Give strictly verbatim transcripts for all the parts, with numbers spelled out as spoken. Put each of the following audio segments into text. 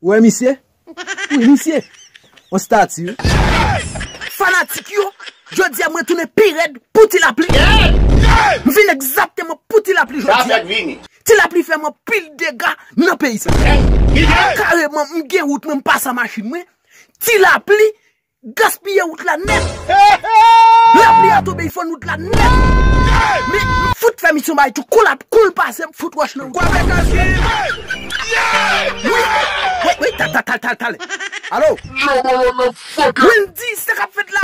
Ou wè misye? Wi, misye. On stati, wi. Fanatik yo, jodi a mwen tounen pi rèd pou Ti Lapli. M vin egzakteman pou Ti Lapli jodi a. Ti Lapli fè m anpil dega nan peyi sa. Kareman, m gen wout mwen, m pase a machin mwen. Ti Lapli gaspiye wout la nèt. Lapli a tonbe, li fann wout la nèt. Men, m fout fè misyon bay tou. Kou l ap, kou l pase, m fout wòch nan wout la. Wi. Wi, wi, tal, tal, tal, tal, tal. Alo? Wendy, sa k ap fèt la?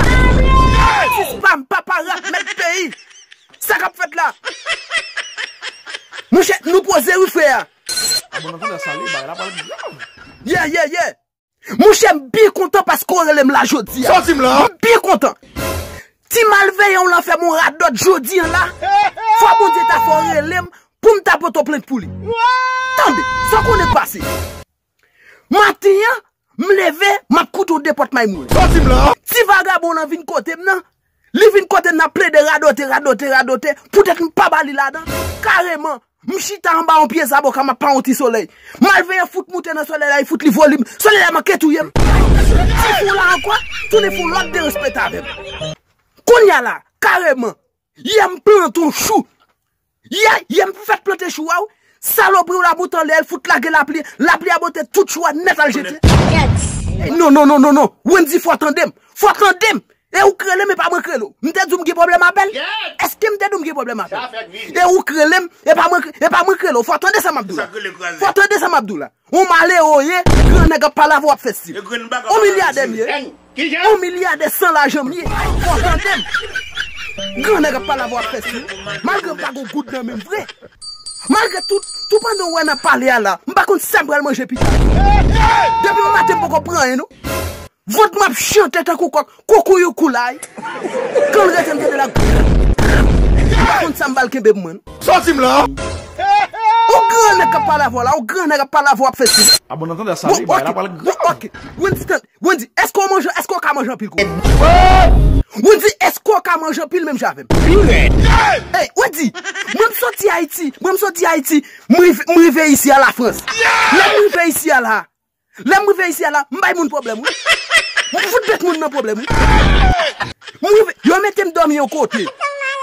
Atis pa m, papa rap, mèt peyi. Sa k ap fèt la? Monchè, nou poze wi, frè. A bon, nan fè sa li, bagay la pral grav. Yeah, yeah, yeah. Monchè, m byen kontan paske w rele m la jodi a. Sòti m la. M byen kontan. Ti malveyan w lan fè m yon radòt jodi a la. Fò Bondye ta fè w rele m pou m ta pote w plent pou li. Tande, sa w konnen k pase. Maten an, m leve, m ap koute w de pòt may mwen. Sòti m la. Ti vagabon w lan vin kote m nan. Li vin kote m nan plede radote, radote, radote. Poutèt m pa ba li ladan. Kareman, m chita anba yon pye zaboka, m ap pran yon ti solèy. Malveyan fout moute nan solèy la, li fout li volim. Solèy la manke touye m. Ti fou la ankò, tounen fè yon lòt derespekte avè m. Kounye a la, kareman, yè m plante yon chou. Yè, yè m fèk plante chou a, wi. Salopri w la moute anlè, l fout lage lapli. Lapli a bote tout chou a nèt al jete. Non, non, non, non, non. Wendy, fò w tande m. Fò w tande m. E ou k rele m, e pa mwen k rele w. M te di w m gen pwoblèm apèl? Èske m te di w m gen pwoblèm apèl? E ou k rele m, e pa mwen k, e pa mwen k rele w. Fò w tande sa m ap di w la. Fò w tande sa m ap di w la. On malere w ye, gran nèg ap pale avè w, w ap fè stil. On milyadè m ye. On milyadè san lajan m ye. Fò w tande m. Gran nèg ap pale avè w, w ap fè stil. Malgre m pa gon goud nan men m vre. Malgre tout, tou pandan w wè n ap pale a la, m pa konn sa m pral manje pita. Depi maten m poko pran anyen non. Vant mwen ap chante tankou kòk, koukouyou koulay. Kan l rete m tande la, m pa konn sa m pral kenbe pou mwen. Sòti m la. On gran nèg k ap pale avè w la, on gran nèg ap pale avè w ap fè stil. A bon, nan tande sa li, bagay la pral grav. Bon, ok. Wendy, tande. Wendy, èske w manje, èske w ka manje anpil kou? Wendy, èske w ka manje anpil menm jan avè m? Ey, Wendy, mwen m soti Ayiti, mwen m soti Ayiti, m rive, m rive isi a Lafrans. Lè m rive isi a la, lè m rive isi a la, m bay moun pwoblèm, wi. M fout met moun nan pwoblèm, wi. M rive, yo mete m dòmi yon kote.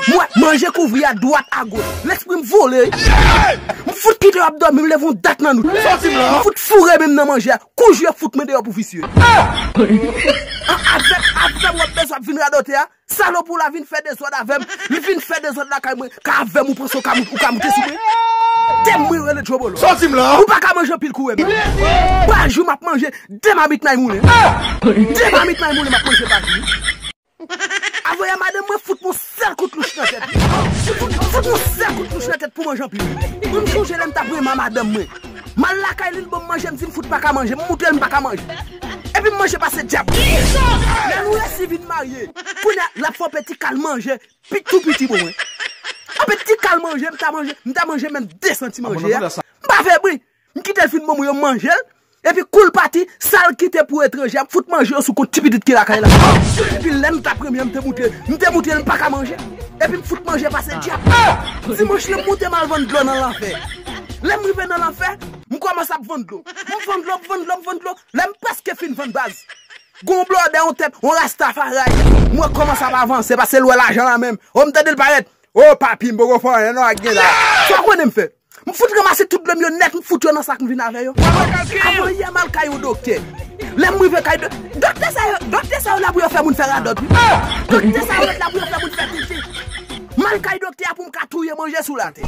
Mwen, manje kouvri a dwat a goch. Lespri m vole. M fout kite yo ap dòmi, m leve yon dat nan nou. M fout foure men m nan manje a. Kou jou yo fout mwen deyò pou visye. An, avè m, avè m w ap bezwen ap vin radote a. Salopri w la vin fè dezòd avè m. Li vin fè dezòd lakay mwen. Ka avè m ou panse w ka mout-, ou ka moute sou mwen? Tè mwen rele djobolo. Sòti m la. Ou pa ka manje anpil kou wè m. Pa jou m ap manje de mamit may moulen. De mamit may moulen m ap manje pa jou. Avoye madanm mwen fout mwen sèl kout louch nan tèt. Fout, fout mwen sèl kout louch nan tèt pou manje anpil. Mwen m sonje lè m t ap renmen madanm mwen. M al lakay li, l ban m manje, m di m fout pa ka manje. M moutre l m pa ka manje. Epi m manje pase dyab. Lè nou resi vin marye, kounye a, l ap fè yon peti kal manje, pi, tou piti pou mwen. Yon peti kal manje, m ta manje, m ta manje menm de santi manje a. M pa fè bri. M kite l fin bon mwen, yo manje l. Epi kou l pati, sa l kite pou etranje a, m fout manje yo sou kont ti pitit ki lakay la. Epi lè m t ap renmen an, m te moutre, m te moutre l m pa ka manje. Epi m fout manje pase dyab. Dimanch lan m moute m al vann dlo nan lanfè. Lè m rive nan lanfè, m kòmanse ap vann dlo. M vann dlo, m vann dlo, m vann dlo. Lè m prèske fin vann baz, gon blòdè, on tèt, on rastafaray. Mwen kòmanse ap avanse, pase l wè lajan nan men m. O, m tande l parèt. O, papi, m poko fè anyen non ak gen la. Sa w konnen m fè? M fout ranmase tout dlo m yo nèt, m fout yo nan sak, m vin avè yo. Avan yè, m al kay yon doktè. Lè m rive kay do-, doktè sa yo, doktè sa yo la pou yo fè moun fè radòt, wi. Doktè sa yo la pou yo fè moun fè tete. M al kay doktè a pou m ka touye manje sou latè.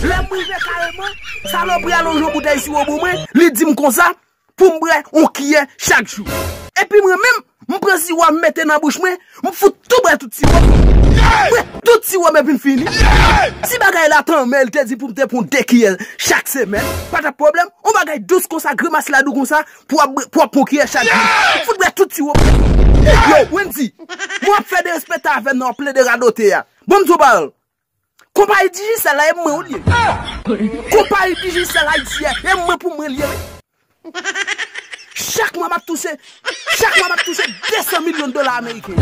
Lè m rive kareman, salopri a lonje yon boutèy siwo pou mwen, li di m konsa, pou m bwè yon kiyè chak jou. Epi mwen menm, m pran siwo a m mete nan bouch mwen, m fout tou bwè tout siwo. Bwè tout siwo m epi m fini. Si bagay la tanmen, li te di pou m te pran de kiyè chak semèn, pa t ap pwoblèm. Yon bagay dous konsa, grimas la dou konsa, pou w ap bwè, pou w ap pran kiyè chak jou. M fout bwè tout siwo. Yo, Wendy, mwen w ap fè derespekte avè m nan, w ap plede radote a. Bon, m di w pawòl. Konpayi Digicel la, e mwen ou l ye. Konpayi Digicel Ayiti a, e mwen pou mwen l ye, wi. Chak mwa m ap touche, chak mwa m ap touche de san milyon dola ameriken.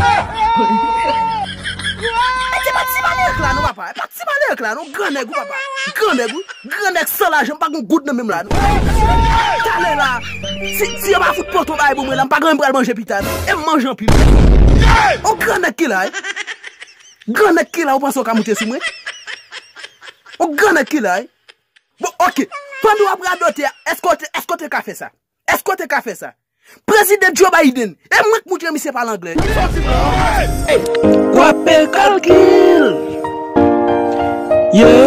E se pa Ti malere k la non, papa. E pa ti malere k la non, gran nèg wi, papa. Gran nèg wi. Gran nèg san lajan, m pa gon goud nan men m la non. Talè la, si, si yo pa fout poto bay pou mwen la, m pa gen anyen m pral manje pita non. E m manje anpil. On gran nèg ki la, wi. Gran nèg ki la, ou panse ou ka moute sou mwen? On gran nèg ki la, wi. Bon, oke. Pandan w ap radote a, èske w te, èske w te ka fè sa? Èske w te ka fè sa? Prezidan Joe Biden, e mwen k moutre misye pale anglè. Kwape kalkil. Yeah.